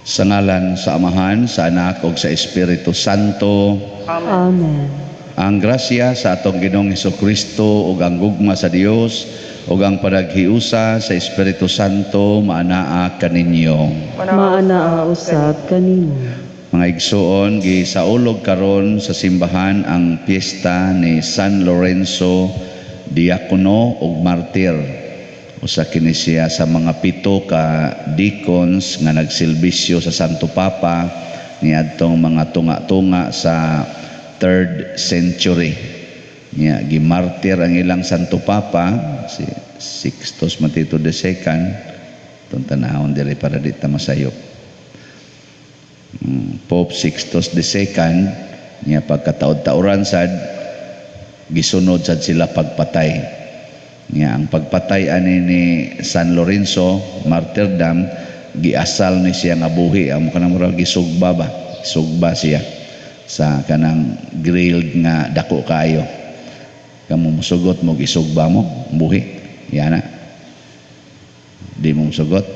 Sa ngalan sa Amahan, sa Anak ug sa Espiritu Santo. Amen. Ang grasya sa atong Ginoong Hesukristo ug ang gugma sa Dios ug ang panaghiusa sa Espiritu Santo maanaa kaninyo. Maanaa usab kanimo. Mga igsuon, gisaulog karon sa simbahan ang piyesta ni San Lorenzo, diakono ug martir. Usa kini siya sa mga 7 ka deacons nga nagsilbisyo sa Santo Papa niadtong mga tunga-tunga sa 3rd century. Nya gimartir ang ilang Santo Papa si Sixtus Matito the Second. Itong tanahon diri para di ta masayop. Pope Sixtus the Second niya pagkataod-taoran sad gisunod sad sila pagpatay. Niya ang pagpatay ani ni San Lorenzo martyrdom, giasal ni siya nga buhi, amo kanang murag gisugba ba, sugba siya sa kanang grilled nga dako kaayo. Kamo musugot mo gisugba mo buhi, yana. Di mo musugot.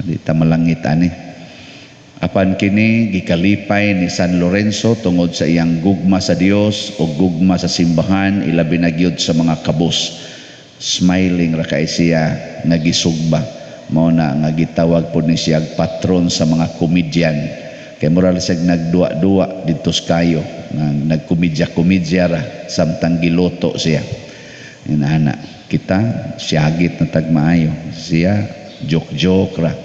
Di ta malangit ani. Apan kini gikalipay ni San Lorenzo tungod sa iyang gugma sa Dios o gugma sa simbahan, ilabi na gyud sa mga kabus. Smiling ra kay siya nga gisugba. Mao na nga gitawag pod ni siya patron sa mga komedyan. Kay mura siya nagduwa-duwa didto sa kayo, nagkomedya-komedya ra samtang giluto siya. Inana kita siyagit na tagmaayo, siya joke-joke ra.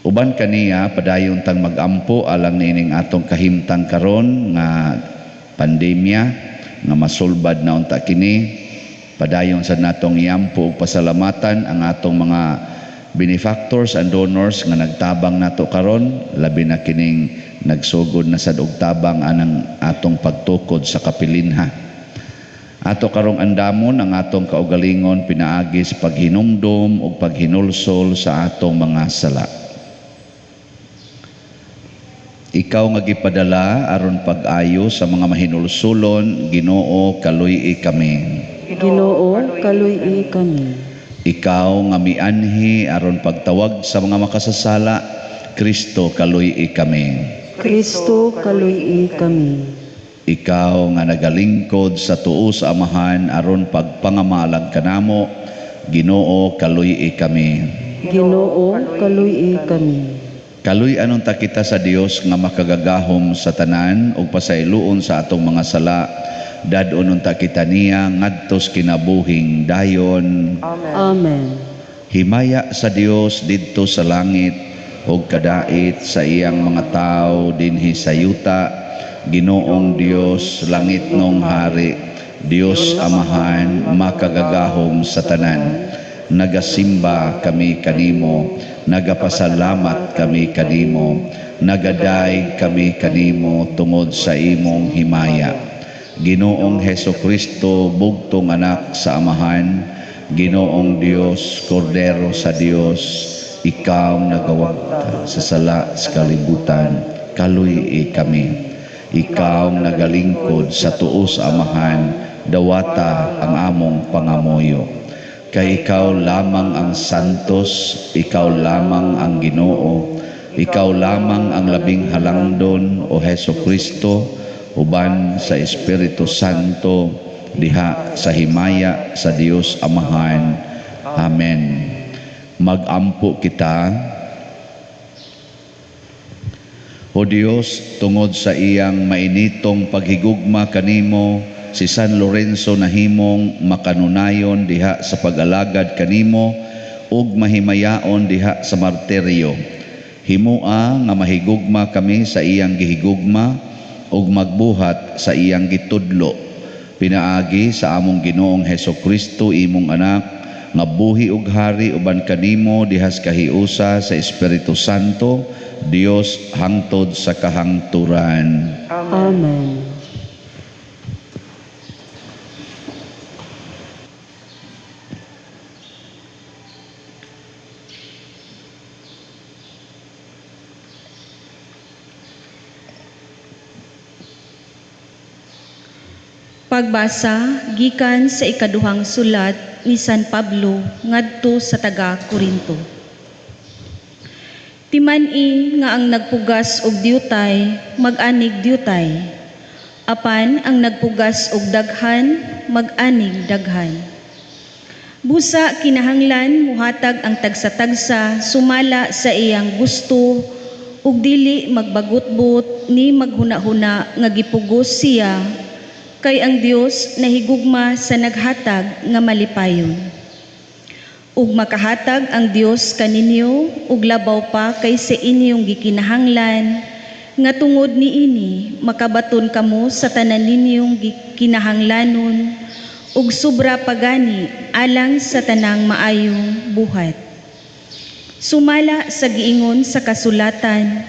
Uban kaniya padayon tang magampo alang niining atong kahimtang karon nga pandemya nga masulbad na unta kini. Padayon sa natong iampo ug pasalamatan ang atong mga benefactors and donors nga nagtabang nato karon, labi na kining nagsugod na sad og tabang anang atong pagtukod sa kapilinha. Ato karong andamon ang atong kaugalingon pinaagi sa paghinumdom ug paghinulsol sa atong mga sala. Ikaw nga gipadala aron pag-ayo sa mga mahinulsulon, Ginoo, kaluy-i kami. Ginoo, kaluy-i kami. Ikaw nga mianhi aron pagtawag sa mga makasasala, Kristo, kaluy-i kami. Kristo, kaluy-i kami. Ikaw nga nagalingkod sa tuo sa Amahan aron pagpangamalag kanamo, Ginoo, kaluy-i kami. Ginoo, kaluy-i kami. Kaluy anon ta kita sa Dios nga makagagahom sa tanan ug pasayloon sa atong mga sala, dad-on unta kita niya ngadtos kinabuhing dayon. Amen. Himaya sa Dios didto sa langit ug kadait sa iyang mga tawo dinhi sa yuta, Ginoong Dios, langitnong hari, Dios Amahan, makagagahom sa tanan. Nagasimba kami kanimo, nagapasalamat kami kanimo, nagadaig kami kanimo tungod sa imong himaya. Ginoong Heso Kristo, bugtong anak sa Amahan, Ginoong Dios, Kordero sa Dios, ikaw nagawagta sa sala sa kalibutan, kaluy-i kami. Ikaw nagalingkod sa tuo sa Amahan, dawata ang among pangamuyo. Kay ikaw lamang ang santos, ikaw lamang ang Ginoo, ikaw lamang ang labing halangdon, o Heso Kristo, uban sa Espiritu Santo, diha sa himaya sa Dios Amahan. Amen. Magampo kita. O Dios, tungod sa iyang mainitong paghigugma kanimo, si San Lorenzo nahimong makanunayon diha sa pag-alagad kanimo ug mahimayaon diha sa martiryo. Himua nga mahigugma kami sa iyang gihigugma ug magbuhat sa iyang gitudlo. Pinaagi sa among Ginoong Heso Kristo, imong anak, nga buhi ug hari uban kanimo dihas kahiusa sa Espiritu Santo, Dios hangtod sa kahangturan. Amen. Pagbasa gikan sa ikaduhang sulat ni San Pablo ngadto sa taga Korinto. Timan-i nga ang nagpugas og diutay mag-anig diutay, apan ang nagpugas og daghan mag-anig daghan. Busa kinahanglan muhatag ang tagsa-tagsa sumala sa iyang gusto ug dili magbagutbot ni maghuna-huna nga gipugos siya, kay ang Dios nahigugma sa naghatag nga malipayon. Ug makahatag ang Dios kaninyo ug labaw pa kaysa inyong gikinahanglan, nga tungod niini makabaton kamo sa tanan ninyong gikinahanglanon ug sobra pagani alang sa tanang maayong buhat. Sumala sa giingon sa kasulatan,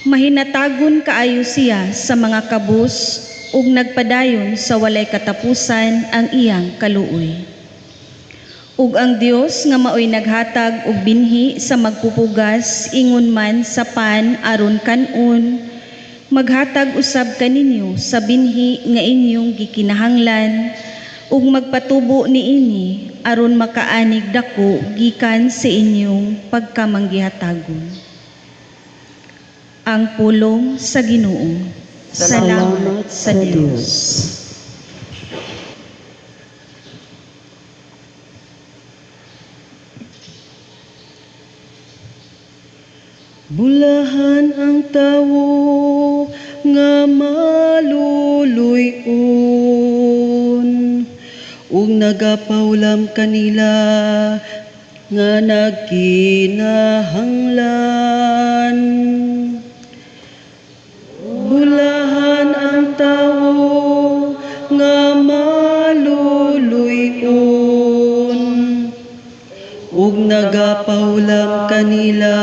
mahinatagon kaayo siya sa mga kabus ug nagpadayon sa walay katapusan ang iyang kaluoy. Ug ang Dios nga maoy naghatag og binhi sa magpupugas ingon man sa pan aron kan-on, maghatag usab kaninyo sa binhi nga inyong gikinahanglan ug magpatubo niini aron makaanig dako gikan sa inyong pagkamanggihatagon. Ang pulong sa Ginoo. Salamat sa Dios. Bulahan ang tawo nga maluluy-on ug nagapaulam kanila nga nagkinahanglan. Bulahan ang tawo nga maluluy-on ug nagapaulam kanila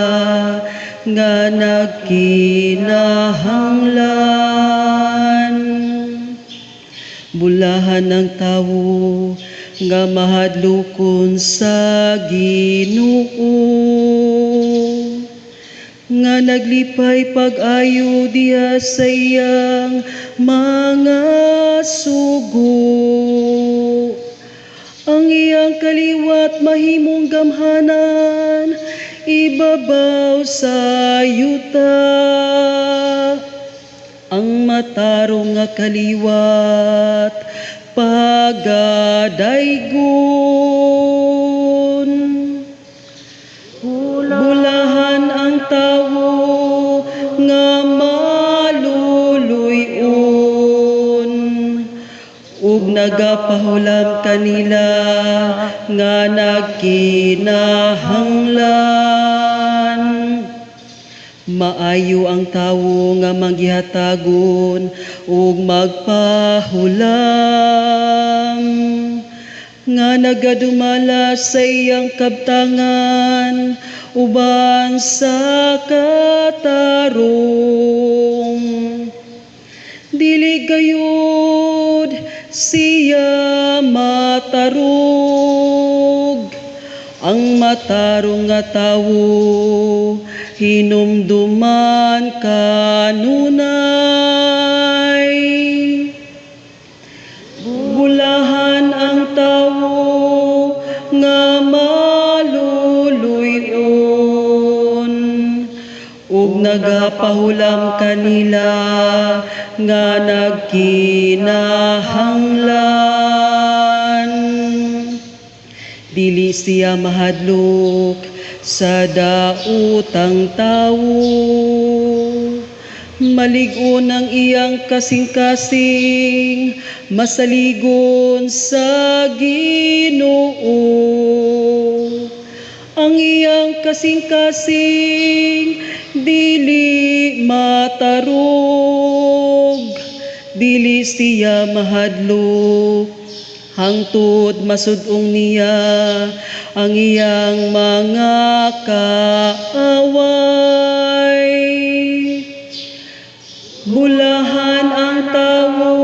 nga nagkinahanglan. Bulahan ang tawo nga mahadlokon sa Ginoo, nga naglipay pag-ayo diha sa iyang mga sugo. Ang iyang kaliwat mahimong gamhanan, ibabaw sa yuta. Ang matarong nga kaliwat pagadaygon. Bulahan ang tawo nga maluluy-on ug nagapahulam kanila nga nagkinahanglan. Maayo ang tawo nga manggihatagon ug magpahulam, nga nagadumala sa iyang kabtangan uban sa katarong. Dili gayud siya matarog, ang matarong nga tawo hinumduman kanunay. Bulahan ang tawo nga maluluy-on ug nagapahulam kanila nga nagkinahanglan. Dili siya mahadlok sa daotang tawo, malig-on ang iyang kasing-kasing, masaligon sa Ginoo. Ang iyang kasing-kasing dili matarog, dili siya mahadlok, hangtod masud-ong niya ang iyang mga kaaway. Bulahan ang tawo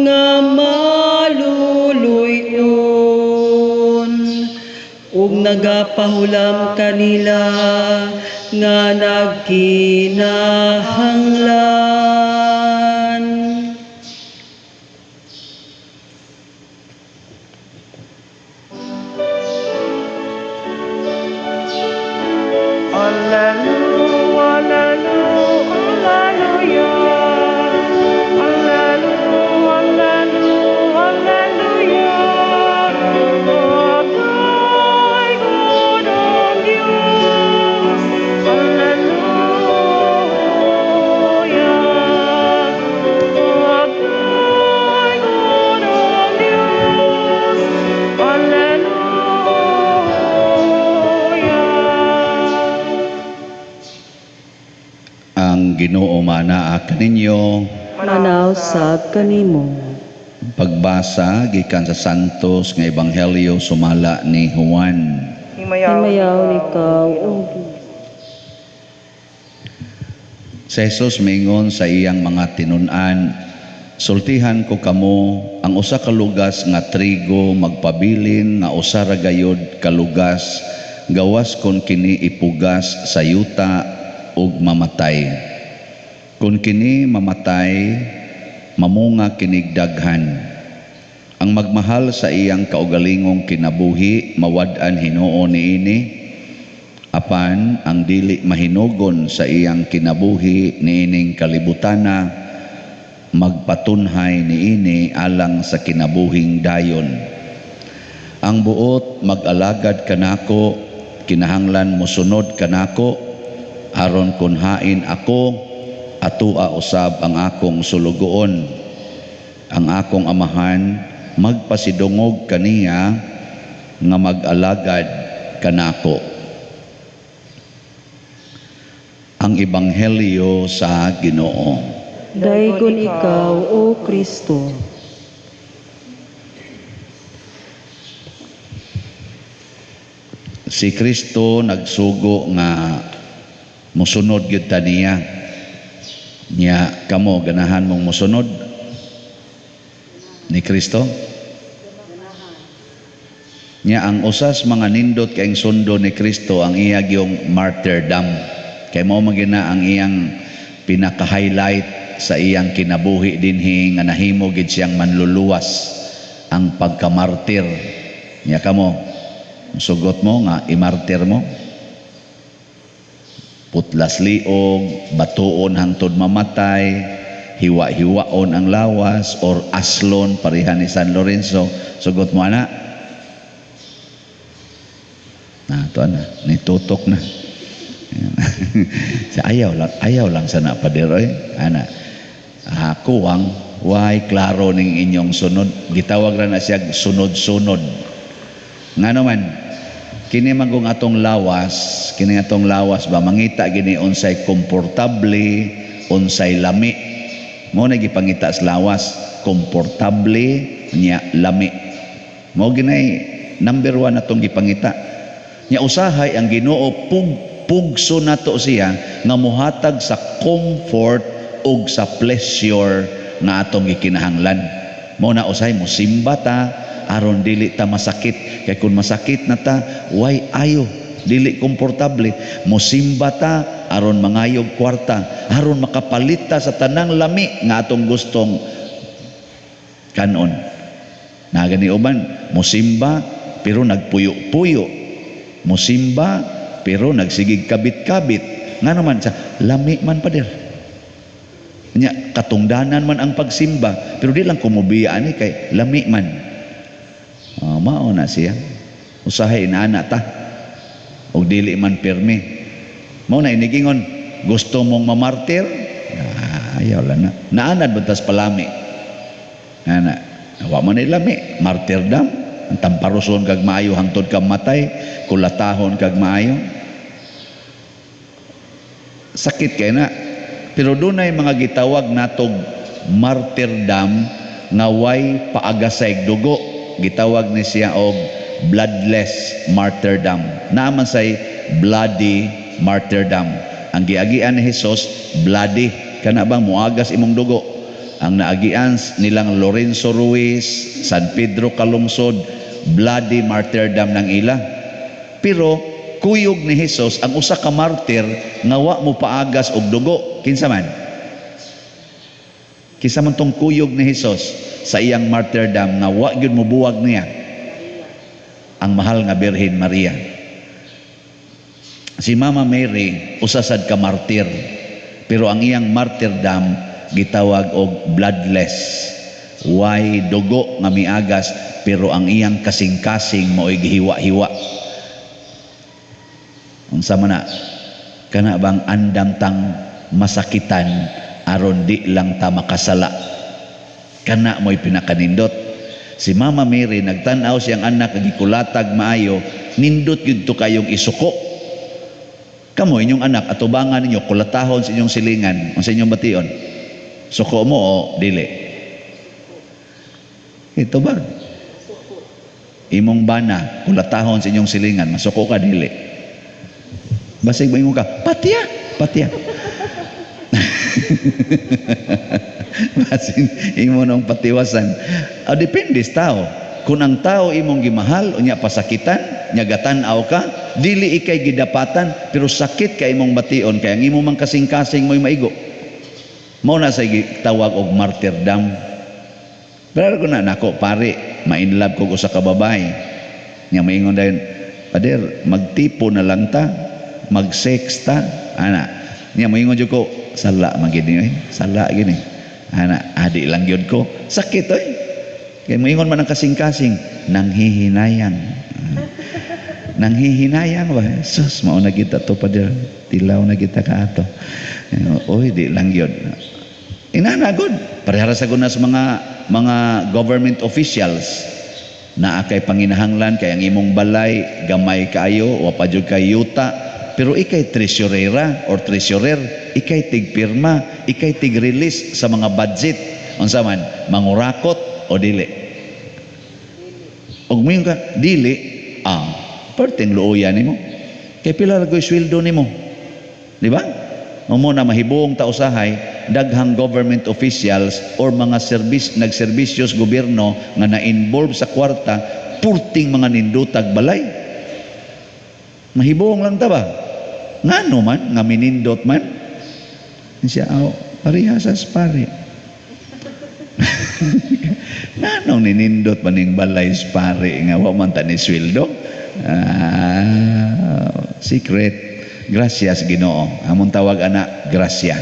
nga maluluy-on ug nagapahulam kanila nga nagkinahanglan. Ginoo maanaa kaninyo. Manaw sab kanimo. Pagbasa gikan sa Santos nga Ebanghelyo sumala ni Juan. Himayaw ikaw, O Ginoo. Si Jesus mingon sa iyang mga tinun-an, sultihan ko kamo ang usa ka lugas nga trigo magpabilin nga usa ra gayod ka lugas, gawas kon kini ipugas sa yuta ug mamatay. Kun kini mamatay, mamunga kinig daghan. Ang magmahal sa iyang kaugalingong kinabuhi, mawad-an hinuon niini. Apan ang dili mahinugon sa iyang kinabuhi niining kalibutana, magpatunhay niini alang sa kinabuhing dayon. Ang buot mag-alagad kanako, kinahanglan mosunod kanako, aron kun hain ako, atua usab ang akong sulugoon. Ang akong amahan magpasidungog kaniya nga mag-alagad kanako. Ang Ebanghelyo sa Ginoo. Daygon ikaw, O Kristo. Si Kristo nagsugo nga mosunod gyud ta niya. Nya kamo ganahan mong mosunod ni Kristo? Nya ang usas mga nindot kaayong sundo ni Kristo ang iya gyung martyrdom. Kay mao man gina ang iyang pinaka-highlight sa iyang kinabuhi dinhi nga nahimo gid siyang manluluwas, ang pagkamartir. Nya kamo sugot mo nga imartir mo, putlas liog, batuon hangtod mamatay, hiwa-hiwaon ang lawas, or aslon pareha ni San Lorenzo. Sugot mo ana? Na to na, nitutok na. Sa ayaw lang sana paderoy ana. Ako ang way klaro ning inyong sunod. Gitawag ra na siya sunod-sunod. Ngano man kini man kung atong lawas, kini atong lawas ba mangita gini unsay komportable, unsay lami. Mo na gipangita sa lawas, komportable nya lami. Mo ginay number 1 atong gipangita. Nya usahay ang Ginoo pugso nato siya nga mohatag sa comfort ug sa pleasure nga atong gikinahanglan. Mo na usahay mo simba ta aron dili ta masakit, kay kun masakit na ta way ayo, dili komportable. Mosimba ta aron mangayog kwarta, aron makapalit ta sa tanang lami nga atong gustong kanon. Nagani uban mosimba pero nagpuyo-puyo, mosimba pero nagsigig kabit-kabit. Ngano man sa lami man pader. Nya katungdanan man ang pagsimba pero di lang kumubiya ani kay lami man. Mao na siya. Usahay inaana ta og dili man pirmi. Mao na inigingon, gusto mong mamartir? Ayaw lang na. Naanad ba tas palami? Ana, wa man ni lami, martyrdom. Ang tamparuson kag maayo hangtod ka matay, kulatahon kag maayo. Sakit kay na. Pero dunay mga gitawag natog martyrdom nga way paagasay dugo. Gitawag ni siya og bloodless martyrdom. Naaman say bloody martyrdom. Ang giagian ni Jesus bloody, kana bang moagas imong dugo. Ang naagian nilang Lorenzo Ruiz, San Pedro Calungsod, bloody martyrdom ng ila. Pero kuyog ni Jesus ang usa ka martyr nga wa mo paagas og dugo. Kinsa man? Kinsa man tong kuyog ni Jesus sa iyang martyrdom nga wa gyud mobuwag niya? Ang mahal nga Birhen Maria. Si Mama Mary usa sad ka martyr, pero ang iyang martyrdom gitawag og bloodless. Way dugo nga miagas, pero ang iyang kasing-kasing mao'y gihiwa-hiwa. Unsa man na? Kana bang andam tang masakitan aron di lang ta makasala? Kana mo'y pinakanindot. Si Mama Mary nagtan-aw siyang anak gikulatag maayo, nindot gyud to kayong isuko. Kamo inyong anak atubangan ninyo kulatahon sa inyong silingan, unsa inyong bation? Suko mo o dili? Ito ba? Imong bana, kulatahon sa inyong silingan, masuko ka dili? Basig moingon ka, patya, patya. Basig imo nang patiwasan. Ah, depende sa tao. Kung ang tao imong gimahal, unya pasakitan, nya gatan-aw ka, dili ikay gidapatan, pero sakit ka imong bation, kay ang imo mang kasing-kasing mo'y maigo. Mao na sa tawag og martyrdom. Pero ko na nako pare, ma-inlove ko usa ka babae. Nya maingon dayon, "Pader, magtipo na lang ta, mag-sex ta." Ana. Nya maingon jud ko, sala man gid ni, sala gini. Ana, adi lang gyud ko. Sakit oy. Kay moingon man ang kasing-kasing, nanghihinayang. Nanghihinayang ba? Sus, mao na kita to, pader. Tilaw na kita kaato. Oy, di lang gyud. Inana gud. Parehara sa guna sa mga government officials naa kay panginahanglan kay ang imong balay gamay kaayo, wa pa jud kay yuta, pero ikay treasurera or treasurer, ikay tigpirma, ikay tig-release sa mga budget. Unsa man, mangurakot o dili? Og moingon ka dili, perting luoya nimo kay pila ra goy sweldo nimo, di ba? Mao na mahibong ta usahay daghang government officials or mga service nagserbisyo sa gobyerno nga na-involve sa kwarta, purting mga nindutag balay. Mahibong lang ta ba? Ngano man nga minindot man siya, aw, pareha sa pare. Nganong ninindot man ning balay sa pare nga wa man ta ni sweldo? Secret. Gracias Ginoo. Among tawag ana, grasya.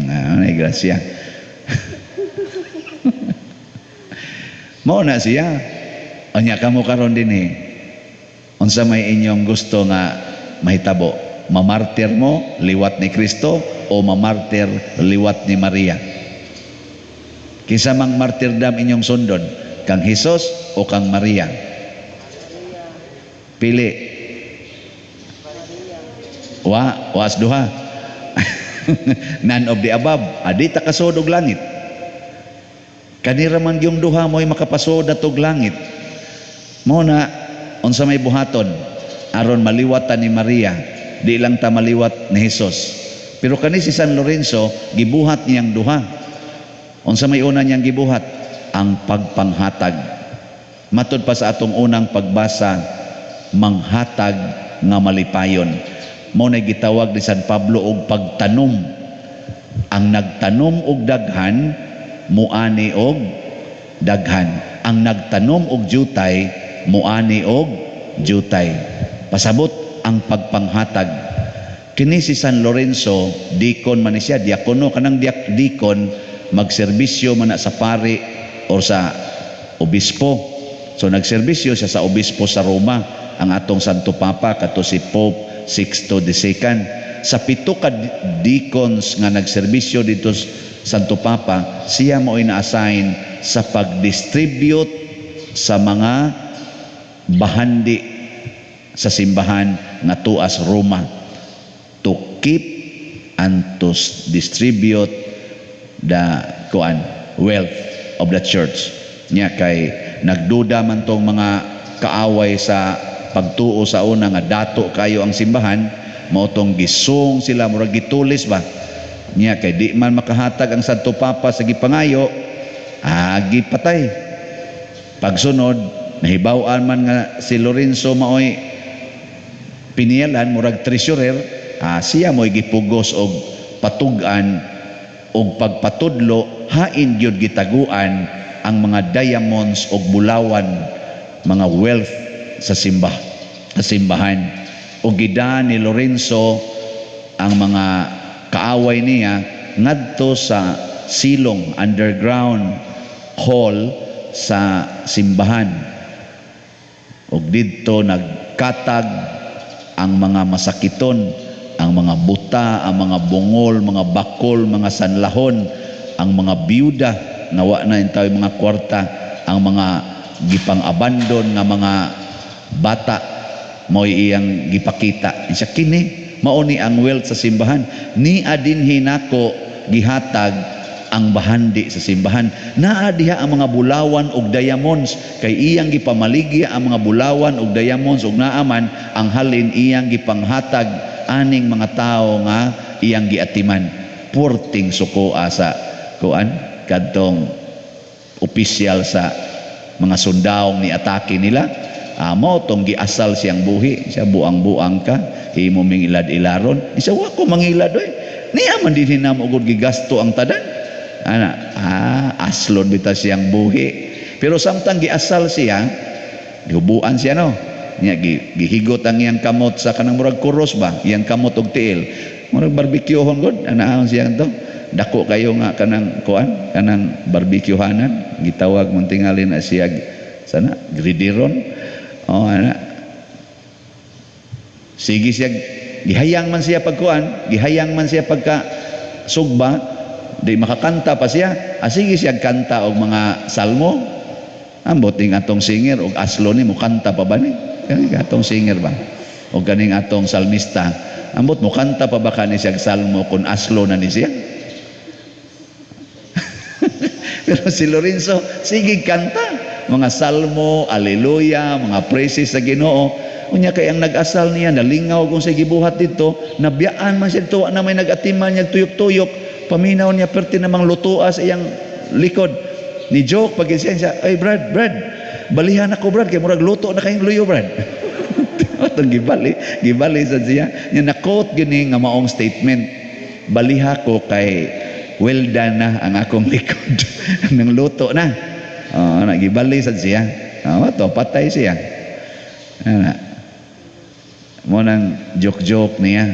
Ano grasya? Mao na siya. Unya kamo karon dinhi. Unsa may inyong gusto nga mahitabo? Mamartir mo liwat ni Kristo o mamartir liwat ni Maria? Kinsa mang martirdom inyong sundon? Kang Hesus o kang Maria? Pili. Wa, was duha. None of the above. Adi ta kasod og langit. Kanira man gyung duha mo'y makapasod atog langit. Mao na unsa may buhaton aron maliwatan ni Maria, di lang ta maliwat ni Hesus. Pero kani si San Lorenzo gibuhat niyang duha. Unsa may una niyang gibuhat? Ang pagpanghatag. Matud pa sa atong unang pagbasa, manghatag nga malipayon. Mao na gitawag ni San Pablo og pagtanom. Ang nagtanom og daghan muani og daghan. Ang nagtanom og jutay muani og jutay. Pasabot ang pagpanghatag. Kini si San Lorenzo, dikon man siya, diakono kanang dikon, magserbisyo man na sa pari or sa obispo. So nagserbisyo siya sa obispo sa Roma, ang atong Santo Papa kato si Pope Sixto II. Sa 7 ka deacons nga nagserbisyo dito Santo Papa, siya mo'y na-assign sa pag-distribute sa mga bahandi sa simbahan nga tuas Roma, to keep and to distribute the kuan wealth of the church. Nya kay nagduda man tong mga kaaway sa pagtuo sa una nga dato kayo ang simbahan, mao tong gisung sila, murag gitulis ba. Nya kay di man makahatag ang Santo Papa sa gipangayo, agi patay. Pagsunod nahibaw-an man nga si Lorenzo maoy piniyalan, murag treasurer, siya mo'y gipugos og patug-an og pagpatudlo hain gyud gitaguan ang mga diamonds og bulawan, mga wealth sa simbahan. Og gida ni Lorenzo ang mga kaaway niya ngadto sa silong, underground hall sa simbahan. Og didto nagkatag ang mga masakiton, ang mga buta, ang mga bungol, mga bakol, mga sanlahon, ang mga biyuda nga wa na intaw mga kwarta, ang mga gipang-abandon nga mga bata mo'y iyang gipakita. Siya kini Mao ni ang wealth sa simbahan. Ni adinhi nako gihatag ang bahandi sa simbahan. Naa diha ang mga bulawan ug diamonds, kay iyang gipamaligya ang mga bulawan ug diamonds, ug naaman ang halin iyang gipanghatag aning mga tawo nga iyang giatiman. Purting suko asa kuan kadtong opisyal sa mga sundawong ni atake nila. Amo tong giasal siyang buhi, siya buang-buang ka, himo ming ilad-ilaron. Isa wa ko mangilad oy. Niya man dinhi namo gud gigasto ang tanan. Ana, aslon bitaw siyang buhi. Pero samtang giasal siya, gihubuan siya no. Nya gihigot ang iyang kamot sa kanang murag kuros ba, iyang kamot og tiil. Murag barbecuehon gud, anaon siya to. Dako kayo nga kanang kuan, kanang barbecuehanan, gitawag man tingali na siya sana gridiron. Oh, ana. Sige siya, gihayang man siya pagkuan, gihayang man siya pagka sugba, di makakanta pa siya. Sige siya kanta og mga salmo. Ambot ning atong singer og aslo ni mo kanta pa ba ni? Kani atong singer ba? O kaning atong salmista. Ambot mo kanta pa ba kani siya salmo kung aslo na ni siya? Pero si Lorenzo sige kanta mga salmo, aleluya, mga praises sa Ginoo. Unya kay ang nag-asal niya nalingaw kung sa gibuhat dito, nabiyaan man siya dito, na may nag-atiman niya tuyok-tuyok, paminaw niya perti namang lutoa sa iyang likod. Ni joke pag siya, ay Brad, Brad, balihan ako Brad, kay murag luto na kayong luyo Brad. Atong gibali sa siya. Nya na-quote gini nga maong statement, baliha ko kay well done na ang akong likod. Nang luto na. Oh, nagibali sad siya. Oh, to patay siya. Ana. Mo nang joke-joke niya.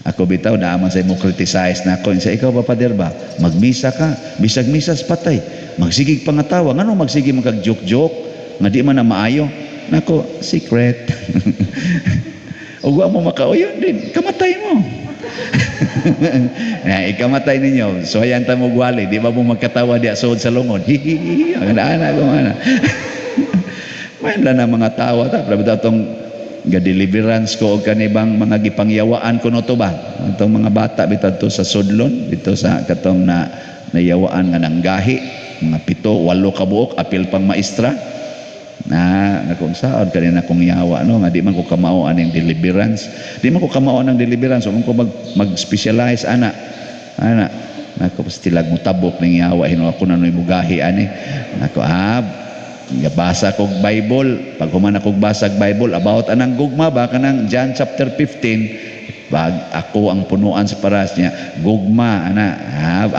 Ako bitaw naa man sa imo criticize na ako. Sa ikaw ba pader ba? Magmisa ka, bisag misas patay. Magsigig pangatawa. Ngano magsige man kag joke-joke nga di man na maayo? Nako, secret. Ug wa mo makauyon din, kamatay mo. Na ikamatay ninyo, so ayan ta mo gwali, di ba mo magkatawa di suod sa lungon? Hihihi, ana ko ana. Main lang na mga tawa ta, pero atong ga-deliverance ko og kanibang mga gipangyawaan kuno to ba? Atong mga bata bitaw to sa sudlon, dito sa katong na nayawaan nga nanggahi, mga 7, 8 ka buok, apil pang maestra. Na nakung saon kanina kong yawa no, nga di man ko kamao aning deliverance. Di man ko kamao anang deliverance, man ko mag-specialize ana. Ana, nako pastilag mo tabok ning yawa hino ako na noy mugahi ani. Nako gabasa kog Bible, pag human akog basag Bible about anang gugma ba kanang John chapter 15, pag ako ang punuan sa paras niya, gugma ana.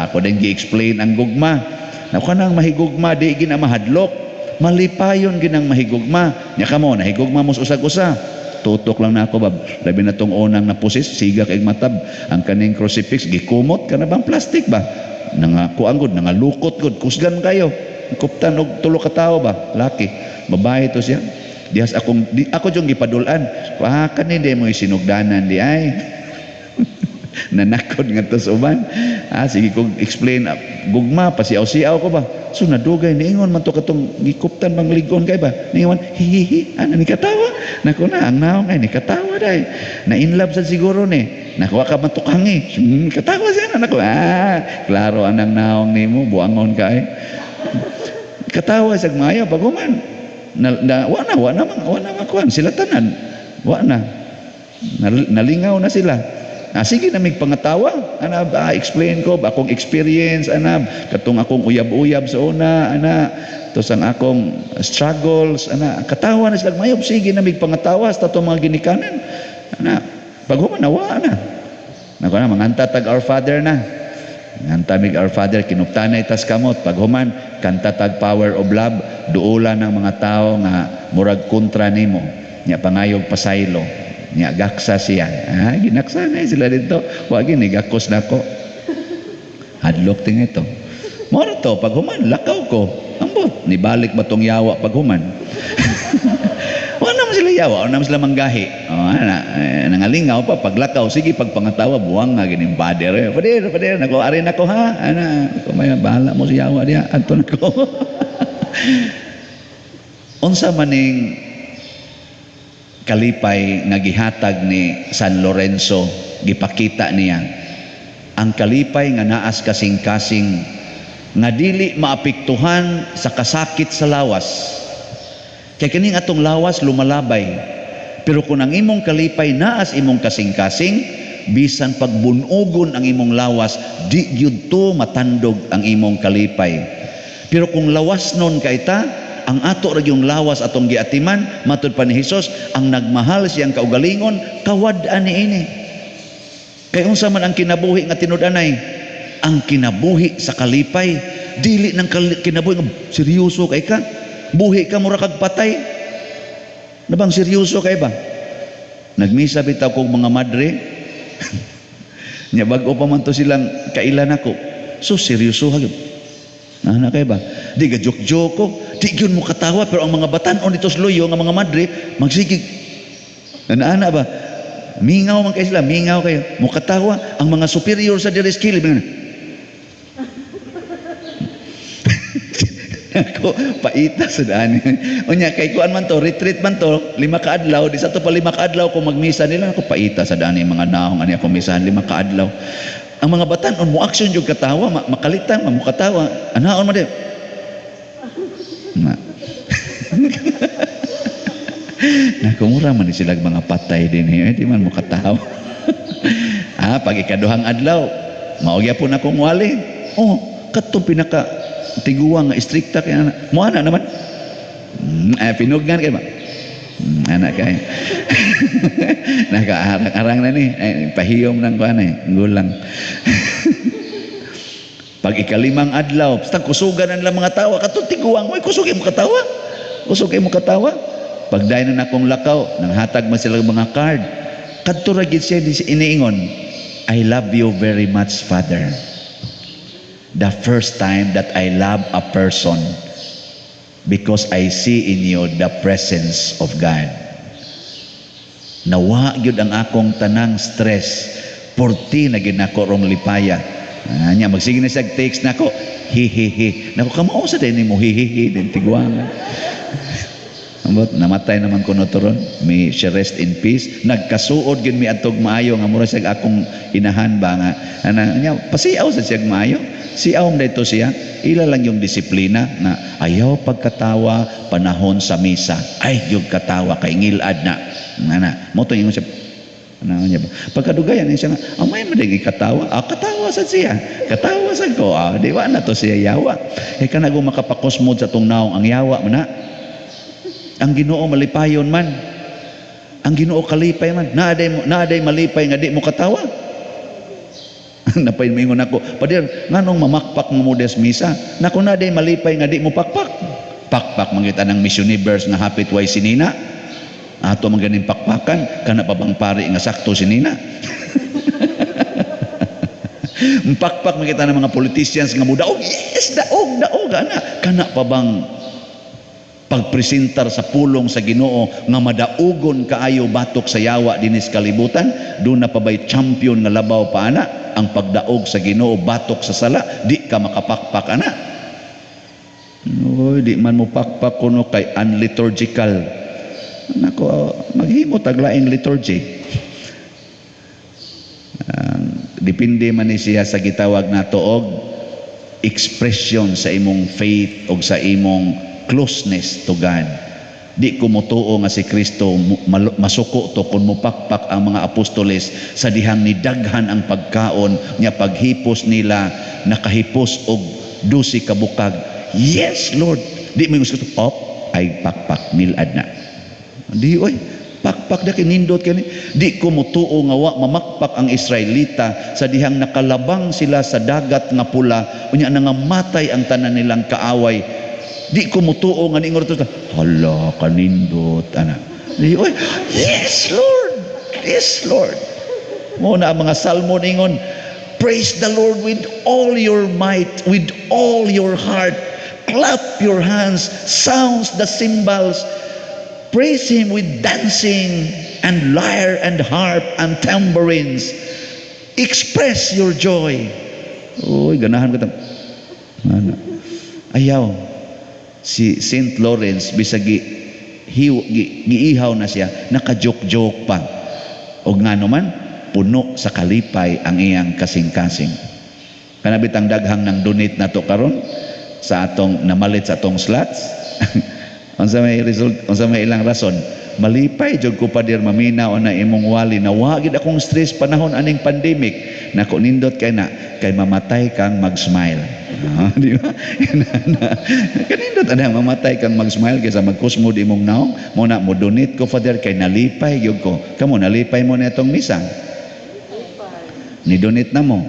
Ako din gi-explain ang gugma. Nako kanang mahigugma di gina mahadlok. Malipayon ginang mahigugma. Nya kamo nahigugma mo sa usag-usa. Tutok lang na ako bab. Labi na tong unang napusis, siga kay matab. Ang kaning crucifix gikumot kana bang plastic ba? Nangakuan gud, nangalukot gud, kusgan kayo. Kuptan og tulo ka tawo ba? Laki. Babae to siya. Dihas akong di, ako jung gipadul-an. Ah, kani di mo sinugdanan di ay. Nanakod nga to sa uban. Sige kog explain gugma pasiaw-siaw ko ba. So nadugay niingon man to katong gikuptan bang ligon kay ba. Niingon hihihi ana ni katawa. Nako na ang naong ay ni katawa dai. Na in love sad siguro ni. Nakuha ka man tukangi. Katawa siya na nako. Klaro anang naong nimo buangon ka ay. Katawa sa maayo pag human. Na, wa na wa na man wa na man kuan sila tanan. Wa na. Nalingaw na sila. Sige na mig pangatawa. Ana, explain ko akong experience ana, katong akong uyab-uyab sa una ana, tos ang akong struggles ana, katawa na sila mayob, sige na mig pangatawa sa tatong mga ginikanan. Ana, pag human nawa na. Nako na manganta tag Our Father na. Nganta mig Our Father kinuptanay tas kamot. Pag human kanta tag Power of Love, duola ng mga tao nga murag kontra nimo. Nya pangayog pasaylo. Nya gaksa siya. Ginaksa na sila dito. Wa gini gakos nako. Hadlok ting ito. Moro to pag human lakaw ko. Ambot nibalik ba tong yawa pag human? Wa naman sila yawa, wa naman sila manggahi. Oh, ana, nangalingaw pa paglakaw sige pagpangatawa buwang nga gining pader. Pader, pader nako ari nako ha. Ana, ko may bahala mo si yawa diha adto nako. Unsa maning Kalipay nga gihatag ni San Lorenzo, gipakita niya ang kalipay nga naas kasing-kasing nga dili maapektuhan sa kasakit sa lawas. Kay kining atong lawas lumalabay. Pero kung ang imong kalipay naas imong kasing-kasing, bisan pagbunugon ang imong lawas, di gyud to matandog ang imong kalipay. Pero kung lawas nun kay ta, ang ato ra yung lawas atong giatiman, matud pa ni Hesus, ang nagmahal siyang kaugalingon, kawad-an niini. Kay unsa man ang kinabuhi nga tinud-anay? Ang kinabuhi sa kalipay, dili nang kinabuhi nga seryoso kay ka. Buhi ka mura kag patay. Nabang seryoso kay ba? Nagmisa bitaw kog mga madre. Nya bag-o pa man to silang kailan ako. So seryoso ha gyud. Ana kay ba? Di ga joke-joke ko, di gyud mo katawa, pero ang mga batan-on dito sa luyo nga mga madre magsigig. Ana ba? Mingaw man kay sila, mingaw kayo. Mukatawa ang mga superior sa diri skill. Ako paita sa daan. Unya kay kuan man to, retreat man to, 5 ka adlaw, di sa to pa 5 ka adlaw ko magmisa nila, ako paita sa daan mga naong ani ako misahan 5 ka adlaw. Ang mga batan-on mo action jud katawa, makalitan man mo katawa. Anaon man di. Na. Nakumura man ni sila mga patay din eh, di man mo katawa. Pag ikaduhang adlaw, mao gyapon akong wali. Oh, kadtong pinaka tiguang nga istrikta kay ana. Mo ana naman. Pinugnan kay ba? Ana kay. Nakaarang-arang na ni, ay, pahiyom nang kuan eh, gulang. Pag ikalimang adlaw, basta kusugan ang mga tawa, katong tiguang, oy kusog mo katawa. Kusog mo katawa. Pag dayon na akong lakaw, nanghatag man sila mga card. Kadto ra gid siya iniingon, I love you very much, Father. The first time that I love a person because I see in you the presence of God. Nawa gyud ang akong tanang stress. Porti na gyud nako rong lipaya. Anya magsige na siya text nako, hi hi hi. Nako kamao sa din nimo hi hi hi din tiguangan. Ambot namatay naman kuno turon, may she rest in peace. Nagkasuod gyud mi adtog maayo nga mura siya akong inahan ba nga ana nya pasiaw sa siya maayo. Siaw man dito siya, ila lang yung disiplina na ayaw pagkatawa panahon sa misa. Ay gyud katawa kay ngilad na. Ana, mo to ingon siya. Ana niya ba? Pagkadugayan siya nga, amay man dili katawa. Ah, katawa sad siya. Katawa sad ko. Ah, di wa na to siya yawa. Kay kanag makapakosmod sa tong naong ang yawa man na. Ang Ginoo malipayon man. Ang Ginoo kalipay man. Naaday malipay nga di mo katawa. Napay mingon ako, pader, nganong mamakpak mo des misa? Nako naaday malipay nga di mo pakpak. Pakpak man kita ng Miss Universe nga hapit way sinina. Ato man ganing pakpakan, kana pa bang pari nga sakto sinina? Pakpak man kita ng mga politicians nga mudaog, yes, daog, daog, ana. Kana pa bang pagpresentar sa pulong sa Ginoo nga madaugon kaayo batok sa yawa dinis kalibutan? Doon na pa ba'y champion nga labaw pa ana ang pagdaog sa Ginoo batok sa sala? Di ka makapakpak ana. Oy, di man mo pakpak kuno kay unliturgical. Nako, maghimo taglaing liturgy. Depende man ni siya sa gitawag nato og expression sa imong faith og sa imong closeness to God. Di ko motuo nga si Kristo masuko to kung mupakpak ang mga apostoles sa dihang nidaghan ang pagkaon niya, paghipos nila nakahipos og 12 ka bukag. Yes, Lord. Di mo gusto, op, ay pakpak nilad na. Di oy, pakpak na kinindot kani. Di ko motuo nga wa mamakpak ang Israelita sa dihang nakalabang sila sa dagat nga pula, unya nangamatay ang tanan nilang kaaway. Di ko motuo nga niingon to, hala kanindot ana. Di oy, yes Lord, yes Lord. Mo na ang mga salmo ningon, praise the Lord with all your might, with all your heart. Clap your hands, sounds the cymbals. Praise Him with dancing and lyre and harp and tambourines. Express your joy. Uy, ganahan ko. Ano? Ayaw. Si Saint Lawrence bisagi Giihaw na siya, naka-joke-joke pa. Og ngano man, puno sa kalipay ang iyang kasing-kasing. Kanabitang daghang nang donate nato karon sa atong namalit sa atong slots. Unsa may result, unsa may ilang rason? Malipay jud ko, Pader, maminaw na imong wali na wa gid akong stress panahon aning pandemic. Nako, nindot kay na kay mamatay kang mag-smile. Ah, di ba? Kanindot ana, mamatay kang mag-smile kaysa magkusmod imong naong. Mo na mo donate ko, Father, kay nalipay gyud ko. Kamo, nalipay mo na itong misa? Ni donate na mo?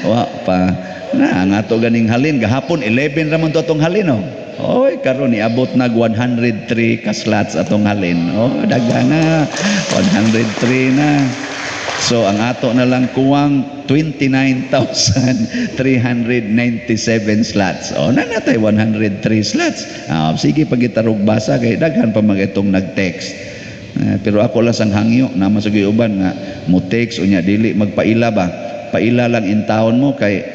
Wa pa. Na ang ato ganing halin gahapon 11 ra man to atong halin, oh. Oy, karon niabot nag 103 ka slots atong halin. Oh, daghan na. 103 na. So ang ato na lang kuwang 29,397 slots. Oh, na natay 103 slots. Ah, sige pagitarog basa kay daghan pa mag itong nag-text. Eh, pero ako lang sang hangyo na masugay uban nga mo text unya dili magpaila ba. Paila lang in taon mo kay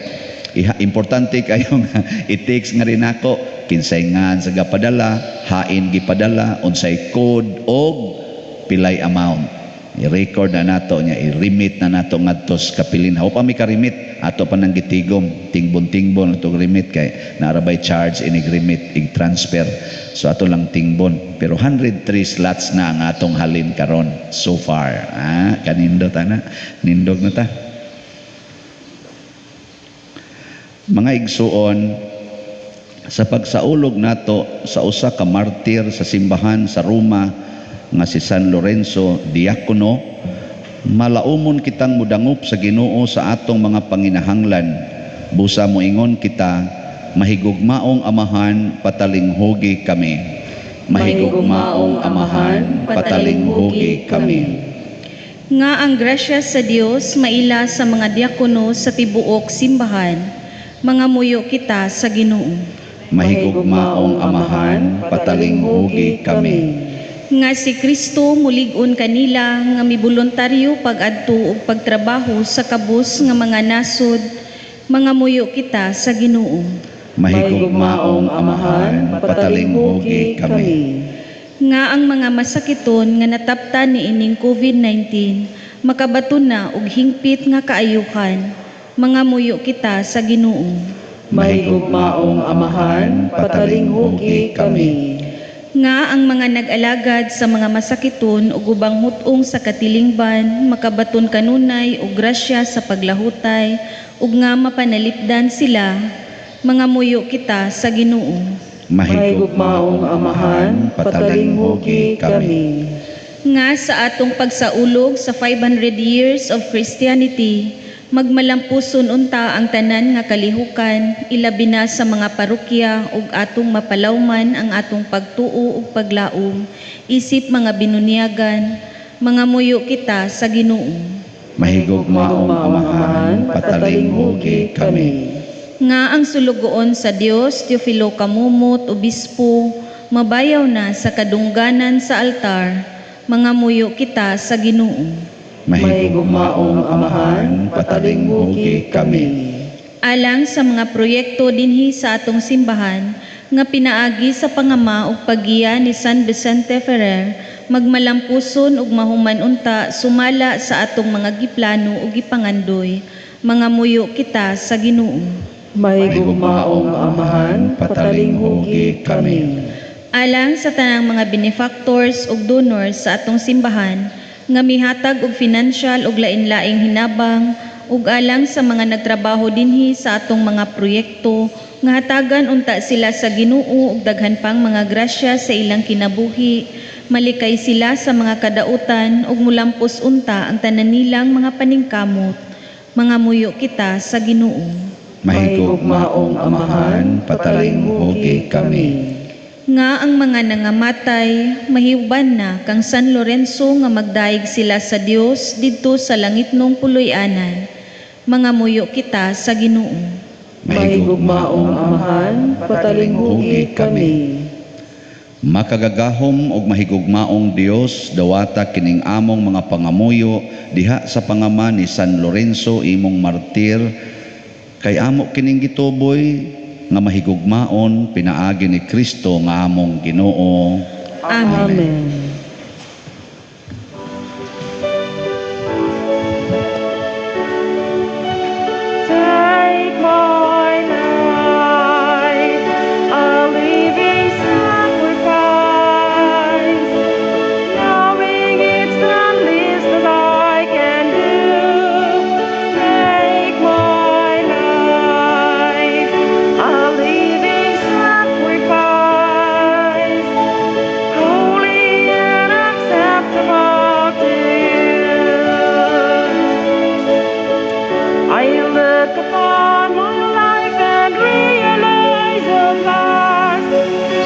iha, importante kayo nga i-text nga rin ako kinsay ngan sa gapadala, hain gipadala, unsay code og pilay amount. I-record na nato niya, i-remit na nato ngadto sa kapilin. Haw pa mi ka-remit, ato pa nang gitigom, tingbon-tingbon atong remit kay narabay charge inig remit, ig-transfer. So ato lang tingbon. Pero 103 slots na ang atong halin karon so far. Ah, kanindot ana, nindog na ta. Mga igsuon, sa pagsaulog nato sa usa ka martir sa simbahan sa Roma nga si San Lorenzo Diacono, malaumon kitang mudangop sa Ginoo sa atong mga panginahanglan. Busa moingon kita, mahigugmaong Amahan, patalinghugi kami. Mahigugmaong Amahan, patalinghugi kami. Nga ang grasya sa Dios maila sa mga diakono sa tibuok simbahan, mga muyo kita sa Ginoo. Mahigugmaong Amahan, patalinghugi kami. Nga si Kristo mulig-on kanila nga miboluntaryo pag-adto ug pagtrabaho sa kabus nga mga nasod, mga muyo kita sa Ginoo. Mahigugmaong Amahan, patalinghugi kami. Nga ang mga masakiton nga nataptan niining COVID-19 makabaton na og hingpit nga kaayuhan, mga muyo kita sa Ginoo. Mahigugmaong Amahan, patalinghugi kami. Nga ang mga nag-alagad sa mga masakiton ug ubang hut-ong sa katilingban makabaton kanunay og grasya sa paglahutay ug nga mapanalipdan sila, mga muyo kita sa Ginoo. Mahigugmaong Amahan, patalinghugi kami. Nga sa atong pagsaulog sa 500 years of Christianity, magmalampuson unta ang tanan nga kalihukan, ilabi na sa mga parokya ug atong mapalawman ang atong pagtuo ug paglaom, isip mga binunyagan, mga muyo kita sa Ginoo. Mahigugmaong Amahan, patalinghugi kami. Nga ang sulugoon sa Dios, Teofilo Camomot, Obispo, mabayaw na sa kadungganan sa altar, mga muyo kita sa Ginoo. Mahigugmaong Amahan, patalinghugi kami. Alang sa mga proyekto dinhi sa atong simbahan nga pinaagi sa pangama ug paggiya ni San Vicente Ferrer, magmalampuson ug mahuman unta sumala sa atong mga giplano ug gipangandoy, mga muyo kita sa Ginoo. Mahigugmaong Amahan, patalinghugi kami. Alang sa tanang mga benefactors ug donors sa atong simbahan nga mihatag og financial ug lain-laing hinabang, ug alang sa mga nagtrabaho dinhi sa atong mga proyekto nga hatagan unta sila sa Ginoo ug daghan pang mga grasya sa ilang kinabuhi, malikay sila sa mga kadautan ug mulampos unta ang tanan nilang mga paningkamot, mga muyo kita sa Ginoo. Mahigugmaong Amahan, patalinghugi kami. Nga ang mga nangamatay mahiuban na kang San Lorenzo nga magdaig sila sa Dios didto sa langitnong puloy-anan, mga muyo kita sa Ginoo. Mahigugmaong Amahan, patalinghugi kami. Makagagahom og mahigugmaong Dios, dawata kining among mga pangamuyo diha sa pangama ni San Lorenzo imong martir, kay amo kining gituboy nga mahigugmaon pinaagi ni Kristo nga among Ginoo. Amen. Amen. Take my life, a living sacrifice, knowing it's the least that I can do. Take my life, a living sacrifice, holy and acceptable to you. I look upon my life and realize at last,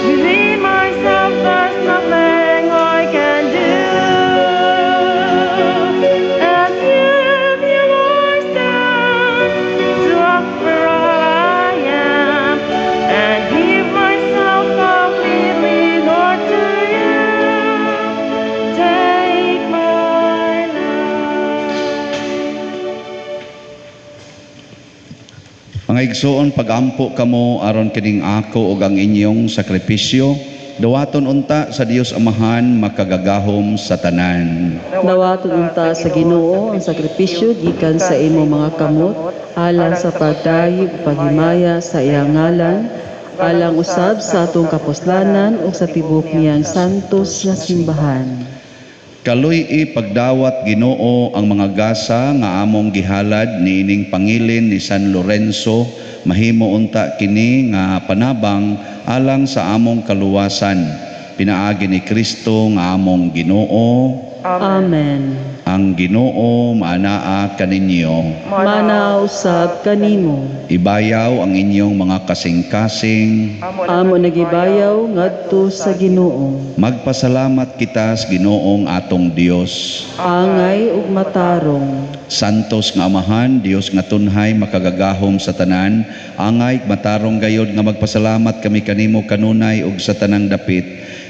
within myself there's nothing I can do. And yet here I stand to offer all I am and give myself completely, Lord, to you. Take my life. Mga igsoon, pagampo kamo aron kining ako ug ang inyong sakripisyo, dawaton unta sa Dios Amahan makagagahom sa tanan. Dawaton unta sa Ginoo ang sakripisyo gikan sa imong mga kamot alang sa pagdayeg ug paghimaya sa iyang ngalan, alang usab sa atong kapuslanan ug sa tibuok niyang santos nga simbahan. Kaluy-i pagdawat Ginoo ang mga gasa nga among gihalad niining pangilin ni San Lorenzo, mahimo unta kini nga panabang alang sa among kaluwasan pinaagi ni Kristo nga among Ginoo. Amen. Ang Ginoo maanaa kaninyo. Mana usab kanimo. Ibayaw ang inyong mga kasing-kasing. Amo nagibayaw ngadto sa Ginoo. Magpasalamat kita sa Ginoong atong Dios. Angay ug matarong. Santos nga Amahan, Dios nga tunhay makagagahom sa tanan, angay matarong gayod nga magpasalamat kami kanimo kanunay ug sa tanang dapit.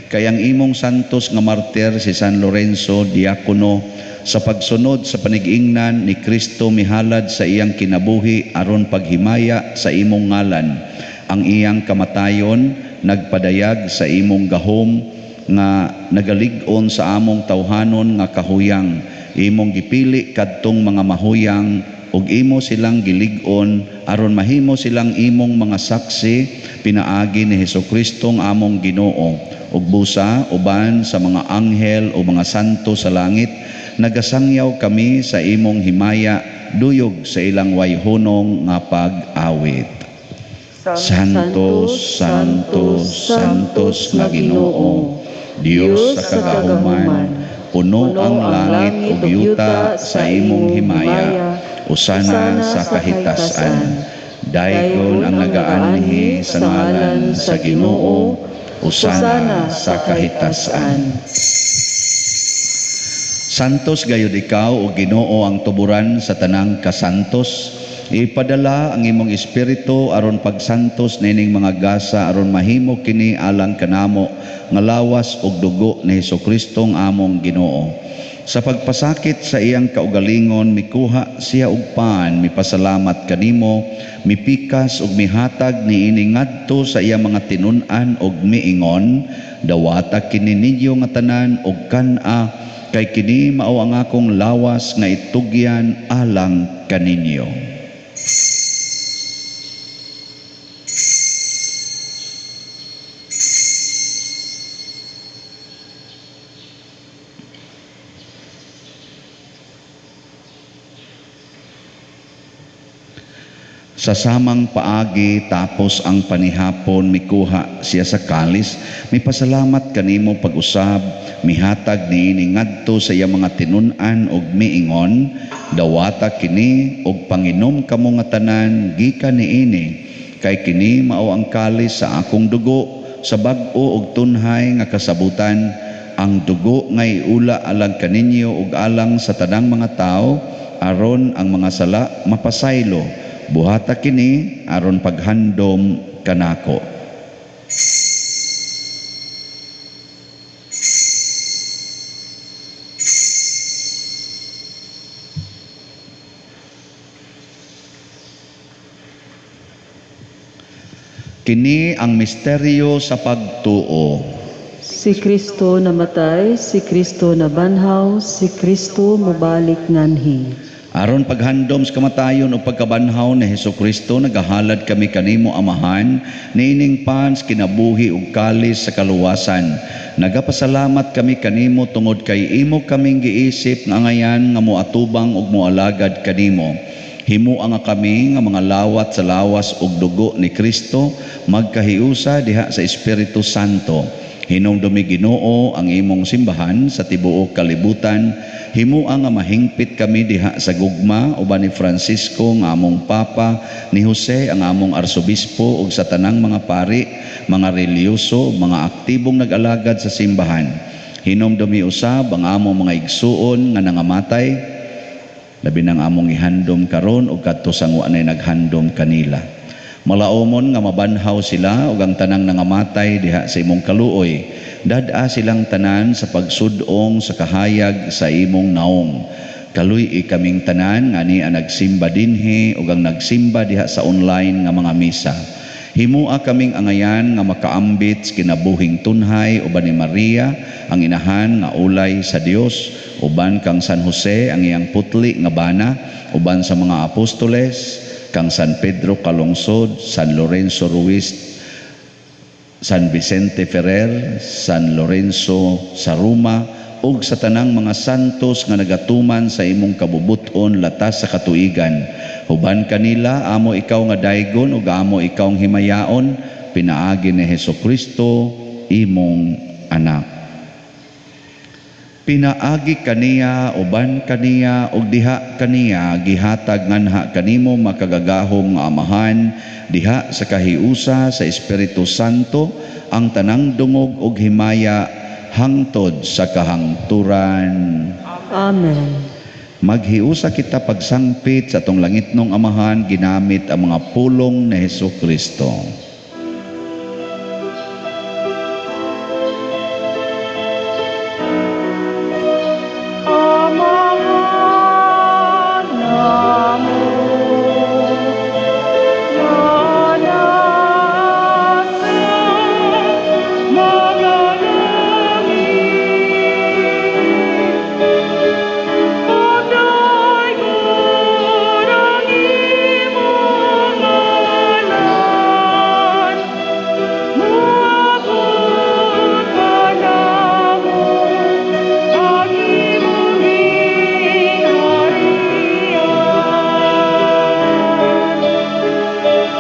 Kay ang imong santos nga martir si San Lorenzo diakono sa pagsunod sa panigingnan ni Kristo mihalad sa iyang kinabuhi aron paghimaya sa imong ngalan. Ang iyang kamatayon nagpadayag sa imong gahom nga nagalig-on sa among tawhanon nga kahuyang. Imong gipili kadtong mga mahuyang ug imo silang gilig-on aron mahimo silang imong mga saksi pinaagi ni Hesukristo ang among Ginoo. Ug busa uban sa mga anghel o mga santo sa langit nagasangyaw kami sa imong himaya duyog sa ilang wayhunong nga pag-awit. Santo, Santo, Santos nga Ginoo, Dios sa kagahuman, puno ang langit ug yuta sa imong himaya, usana sa kahitasan. Daygon ang nagaanhi sa ngalan sa Ginoo, usana sa kahitasan. Santos gayud ikaw o Ginoo ang tuburan sa tanang kasantos. Ipadala ang imong espiritu aron pagsantos nining mga gasa aron mahimo kini alang kanamo nga lawas ug dugo ni Hesukristo ang among Ginoo. Sa pagpasakit sa iyang kaugalingon mikuha siya og pan, mipasalamat kanimo, mipikas ug mihatag niini ngadto sa iyang mga tinun-an ug miingon, dawata kini ninyo nga tanan ug kan-a, kay kini mao ang akong lawas nga itugyan alang kaninyo. Sa samang paagi tapos ang panihapon mikuha siya sa kalis, mipasalamat kanimo pag-usab, mihatag niini ngadto sa iyang mga tinun-an og miingon, dawata kini og panginom kamo nga tanan gikan niini, kay kini mao ang kalis sa akong dugo sa bag-o og tunhay nga kasabutan, ang dugo nga iula alang kaninyo ug alang sa tanang mga tawo aron ang mga sala mapasaylo. Buhata kini aron paghandom kanako. Kini ang misteryo sa pagtuo. Si Kristo namatay, si Kristo nabanhaw, si Kristo mobalik nganhi. Aron paghandom sa kamatayon o pagkabanhaw ni Hesukristo, nagahalad kami kanimo, Amahan, niining pan sa kinabuhi ug kalis sa kaluwasan. Nagapasalamat kami kanimo tungod kay imo kaming giisip nga angayan nga moatubang ug moalagad kanimo. Himua nga kami nga mga lawat sa lawas ug dugo ni Kristo magkahiusa diha sa Espiritu Santo. Hinumdumi, Ginoo, ang imong simbahan sa tibuok kalibutan. Himua nga mahingpit kami diha sa gugma uban ni Francisco nga among Papa, ni Jose ang among Arsobispo ug sa tanang mga pari, mga relihiyoso, mga aktibong nag-alagad sa simbahan. Hinumdumi usab ang among mga igsuon nga nangamatay, labi nang among ihandom karon ug kadto sang wa nay naghandom kanila. Malaomon nga mabanhaw sila ug ang tanang nangamatay diha sa imong kaluoy. Dad-a silang tanan sa pagsud-ong sa kahayag sa imong naong. Kaluy-i kaming tanan nga ania nagsimba dinhi ug ang nagsimba diha sa online nga mga misa. Himua kaming angayan nga makaambit sa kinabuhing tunhay uban ni Maria ang inahan nga ulay sa Dios, uban kang San Jose ang iyang putli nga bana, uban sa mga apostoles, kang San Pedro Calungsod, San Lorenzo Ruiz, San Vicente Ferrer, San Lorenzo sa Roma, ug sa tanang mga santos nga nagatuman sa imong kabubuton latas sa katuigan. Uban kanila amo ikaw nga daygon ug amo ikaw ang himayaon pinaagi ni Hesukristo imong anak. Pinaagi kaniya, uban kaniya, ug diha kaniya, gihatag nganha kanimo, makagagahom nga Amahan, diha sa kahiusa sa Espiritu Santo, ang tanang dungog ug himaya hangtod sa kahangturan. Amen. Maghiusa kita pagsangpit sa atong langitnong Amahan ginamit ang mga pulong ni Hesukristo. Amahan namo nga nasa mga langit, Pagdaygon ang imong ngalan, Muabot kanamo ang imong gingharian.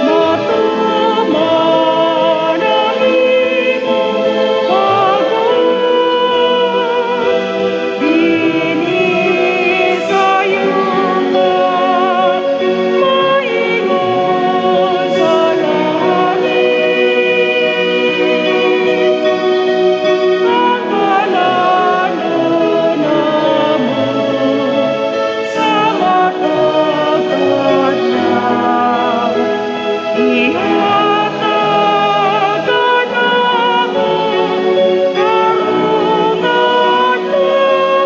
Matuman ang imong pagbuot dinhi sa yuta, maingon sa langit. Ang balanon namo sa matag adlaw, ihatag kanamo karong adlaw,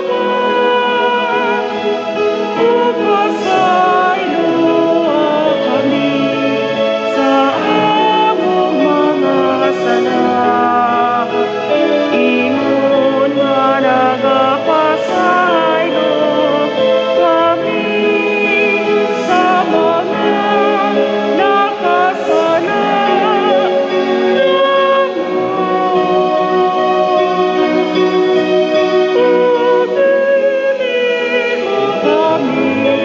ug pasayloa kami sa among mga sala, ingon nga nagapasaylo kami sa mga nakasala namo. Ug dili mo kami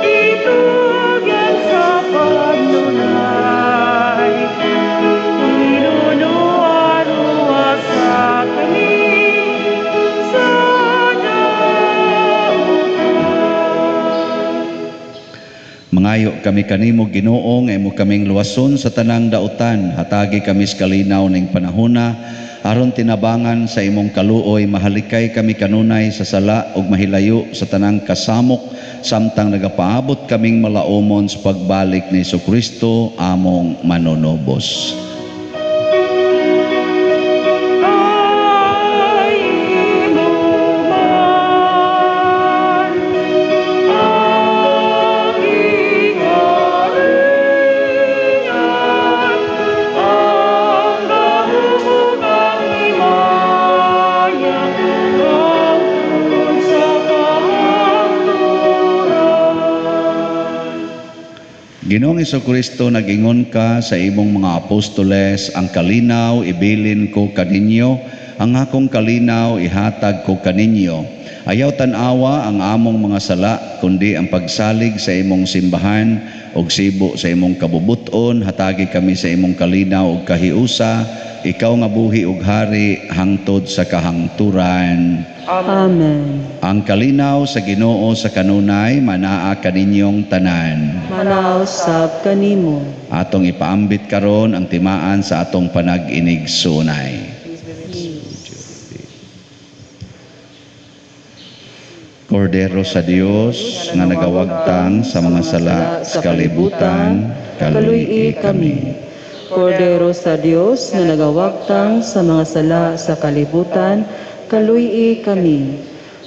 itugyan sa panunay, Hinunuan sa kami sa dautan. Mangayo kami kanimo, Ginoo, nga imo kaming luwason sa tanang dautan. Hatagi kami sa kalinaw ning panahona aron tinabangan sa imong kaluoy mahalikay kami kanunay sa sala ug mahilayo sa tanang kasamok samtang nagapaabot kaming malaomon sa pagbalik ni Hesukristo among manunubos. Ay imo man ang gingharian. Ginoong Kristo, nag-ingon ka sa imong mga apostoles, "Ang kalinaw ibilin ko kaninyo, ang akong kalinaw ihatag ko kaninyo." Ayaw tan-awa ang among mga sala, kundi ang pagsalig sa imong simbahan ug sibo sa imong kabubuton, hatagi kami sa imong kalinaw ug kahiusa, ikaw nga buhi ug hari hangtod sa kahangturan. Amen. Ang kalinaw sa Ginoo sa kanunay manaa kaninyong tanan. Manaa usab kanimo. Atong ipaambit karon ang timaan sa atong panag-inigsuonay. Kordero sa Dios nga nagawagtang sa mga sala sa kalibutan, kaluy kami. Kordero sa Dios nga nagawagtang sa mga sala sa kalibutan, kaluy kami.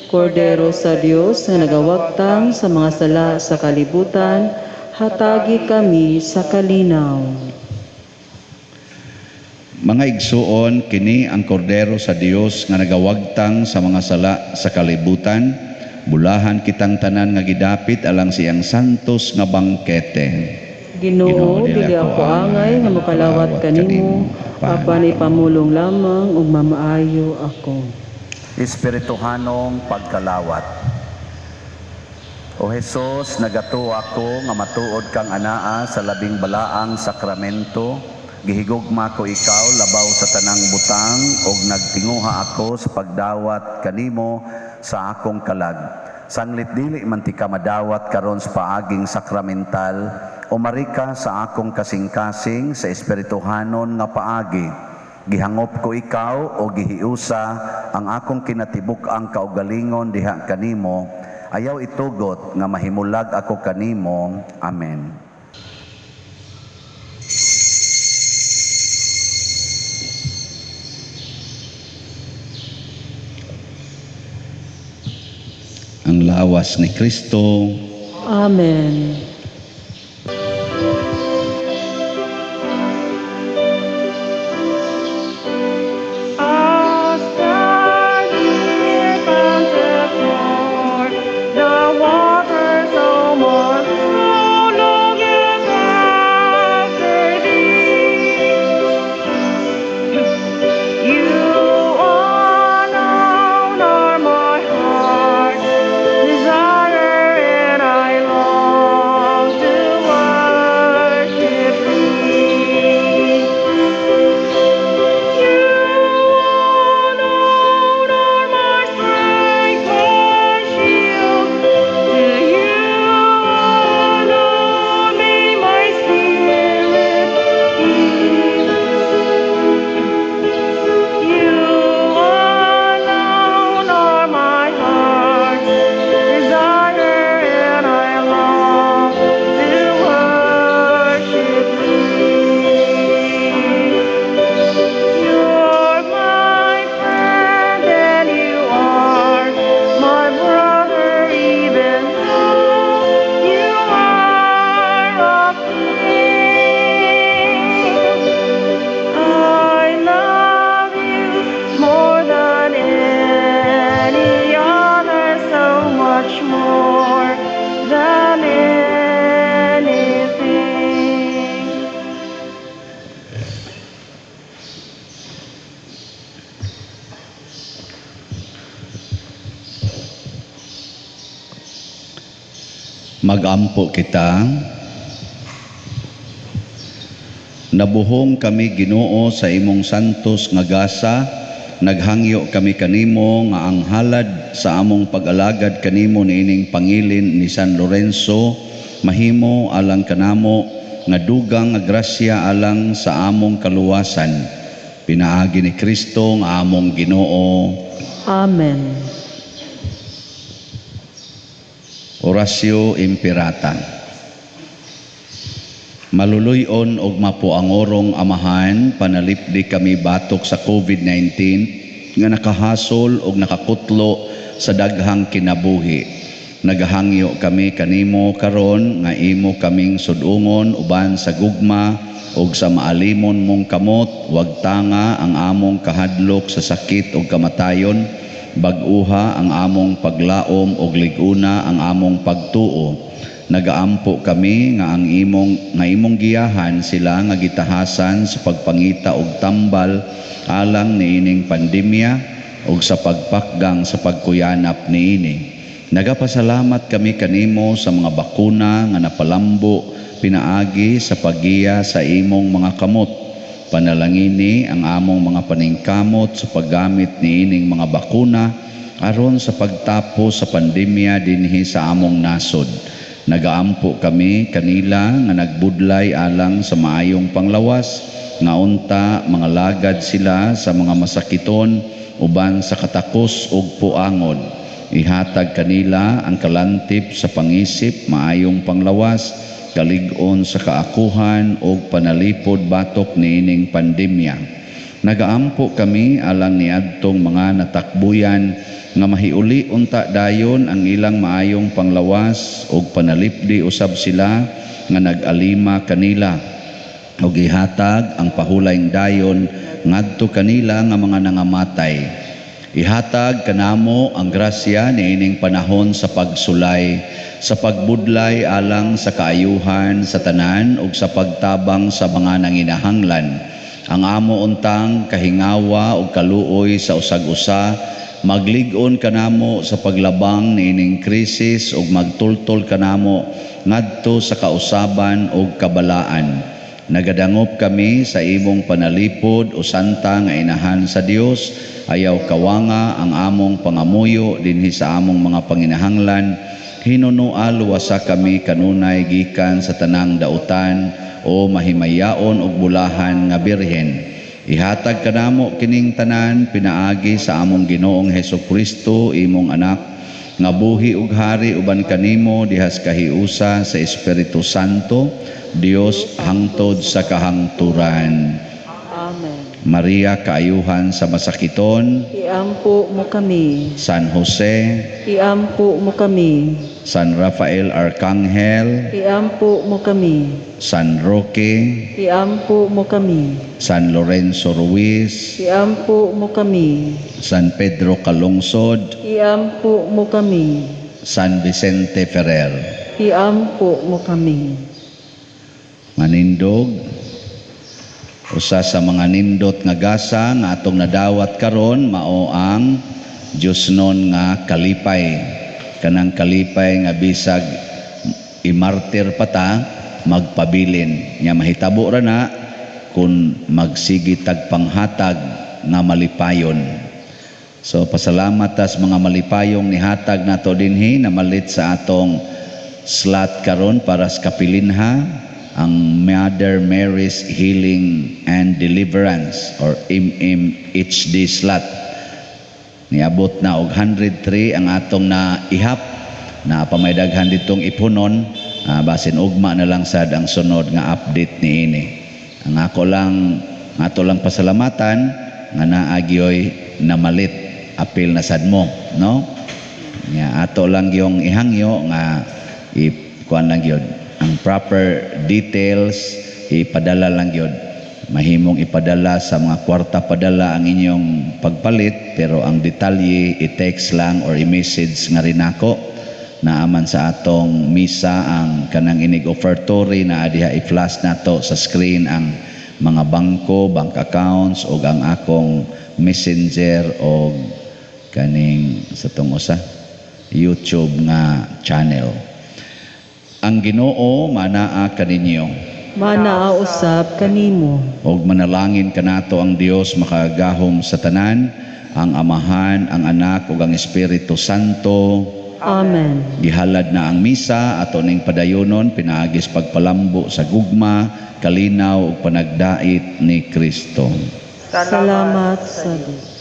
Kordero sa Dios nga nagawagtang sa mga sala sa kalibutan, hatagi kami sa kalinaw. Mga igsuon, kini ang kordero sa Dios nga nagawagtang sa mga sala sa kalibutan. Bulahan kitang tanan nga gidapit alang siyang santos nga bangkete. Ginoo, dili ako angay nga mokalawat kanimo, apan ipamulong lamang ug mamaayo ako. Espirituhanong pagkalawat. O Hesus, nagatuo ako nga matuod kang anaa sa labing balaang sakramento. Gihigugma ko ikaw labaw sa tanang butang ug nagtinguha ako sa pagdawat kanimo sa akong kalag. Sanglit dili man tika madawat karon sa paaging sakramental, umarika sa akong kasing-kasing sa espirituhanon nga paagi. Gihangop ko ikaw o gihiusa ang akong kinatibuk-ang kaugalingon diha kanimo. Ayaw itugot nga mahimulag ako kanimo. Amen. Ang lawas ni Kristo. Amen. As the deer panteth for the water, so my soul longeth after thee. You alone are my heart's desire, and I long to worship thee. You alone are my strength, my shield. To you alone may my spirit yield. You alone are my heart's desire, and I long to worship thee. You're my friend, and you are my brother, even though you are a king. I love you more than any other, so much more than anything. Magampo kita. Nabuhong kami Ginoo sa imong santos nga gasa, naghangyo kami kanimo nga ang halad sa among pag-alagad kanimo niining pangilin ni San Lorenzo mahimo alang kanamo nga dugang nga grasya alang sa among kaluwasan. Pinaagi ni Kristo nga among Ginoo. Amen. Oratio Imperata. Maluluy-on og mapuangorong Amahan, panalipdi kami batok sa COVID-19 nga nakahasol og nakakutlo sa daghang kinabuhi. Nagahangyo kami kanimo karon nga imo kaming sudungon uban sa gugma og sa maalimon mong kamot, wag tanga ang among kahadlok sa sakit og kamatayon, bag-uha ang among paglaom og lig-una ang among pagtuo. Nagaampo kami nga ang imong nga imong giyahan sila nga gitahasan sa pagpangita og tambal alang niining pandemya ug sa pagpakgang sa pagkuyanap niini. Nagapasalamat kami kanimo sa mga bakuna nga napalambo pinaagi sa paggiya sa imong mga kamot. Panalangini ang among mga paningkamot sa paggamit niining mga bakuna aron sa pagtapos sa pandemya dinhi sa among nasod. Nagaampo kami kanila nga nagbudlay alang sa maayong panglawas, nga unta mga lagad sila sa mga masakiton uban sa katakos ug puangod. Ihatag kanila ang kalantip sa pangisip, maayong panglawas, kalig-on sa kaakuhan ug panalipod batok niining pandemya. Nagaampo kami alang niadtong mga natakbuyan nga mahiuli unta dayon ang ilang maayong panglawas ug panalipdi usab sila nga nag-alima kanila ug ihatag ang pahulayng dayon ngadto kanila nga mga nangamatay. Ihatag kanamo ang grasya niining panahon sa pagsulay, sa pagbudlay alang sa kaayuhan sa tanan ug sa pagtabang sa mga nanginahanglan. Ang amo untang kahingawa ug kaluoy sa usag-usa maglig-on kanamo sa paglabang niining krisis ug magtultol kanamo ngadto sa kausaban ug kabalaan. Nagadangop kami sa imong panalipod o santa nga inahan sa Dios. Ayaw kawanga ang among pangamuyo dinhi sa among mga panginahanglan. Hinunua luwasa kami kanunay gikan sa tanang dautan o mahimayaon ug bulahan nga birhen. Ihatag kanamo kining tanan pinaagi sa among Ginoong Hesus Kristo, imong anak, nga buhi ug hari uban kanimo dihas kahiusa sa Espiritu Santo, Dios hangtod sa kahangturan. Amen. Maria, kaayuhan sa masakiton, Iampo mo kami. San Jose, Iampo mo kami. San Rafael Arcangel, Iampo mo kami. San Roque, Iampo mo kami. San Lorenzo Ruiz, Iampo mo kami. San Pedro Calungsod, Iampo mo kami. San Vicente Ferrer. Iampo mo kami. Manindog, usa sa mga nindot nga gasa nga atong nadawat karon mao ang Diyosnon nga kalipay. Kanang kalipay nga bisag imartir pa ta, magpabilin. Nya mahitabo ra na kung magsigi tag panghatag nga malipayon. So pasalamat tas mga malipayong nihatag nato dinhi namalit sa atong slot karon para sa kapilinha ang Mother Mary's Healing and Deliverance or MMHD slot. Niabot na og 103 ang atong naihap na pamaydaghan ditong ipunon, basin ugma na lang sad ang sunod nga update niini. Ang ako lang ato lang pasalamatan nga naa gyoy namalit, apil na sad mo, no? Nya ato lang gyong ihangyo nga ikuan lang gyud ang proper details, ipadala lang gyud. Mahimong ipadala sa mga kwarta padala ang inyong pagpalit, pero ang detalye i-text lang or i-message nga rin ako. Naaman sa atong misa ang kanang inig offertory na diha i-flash nato sa screen ang mga bangko, bank accounts o ang akong messenger o kaning sa tong usa YouTube nga channel. Ang Ginoo manaa kaninyo. Manaa usab kanimo. Og manalangin kanato ang Dios makagahom sa tanan, ang Amahan, ang Anak ug ang Espiritu Santo. Amen. Gihalad na ang misa ato ning padayonon pinaagis pagpalambo sa gugma, kalinaw ug panagdait ni Kristo. Salamat sa Dios.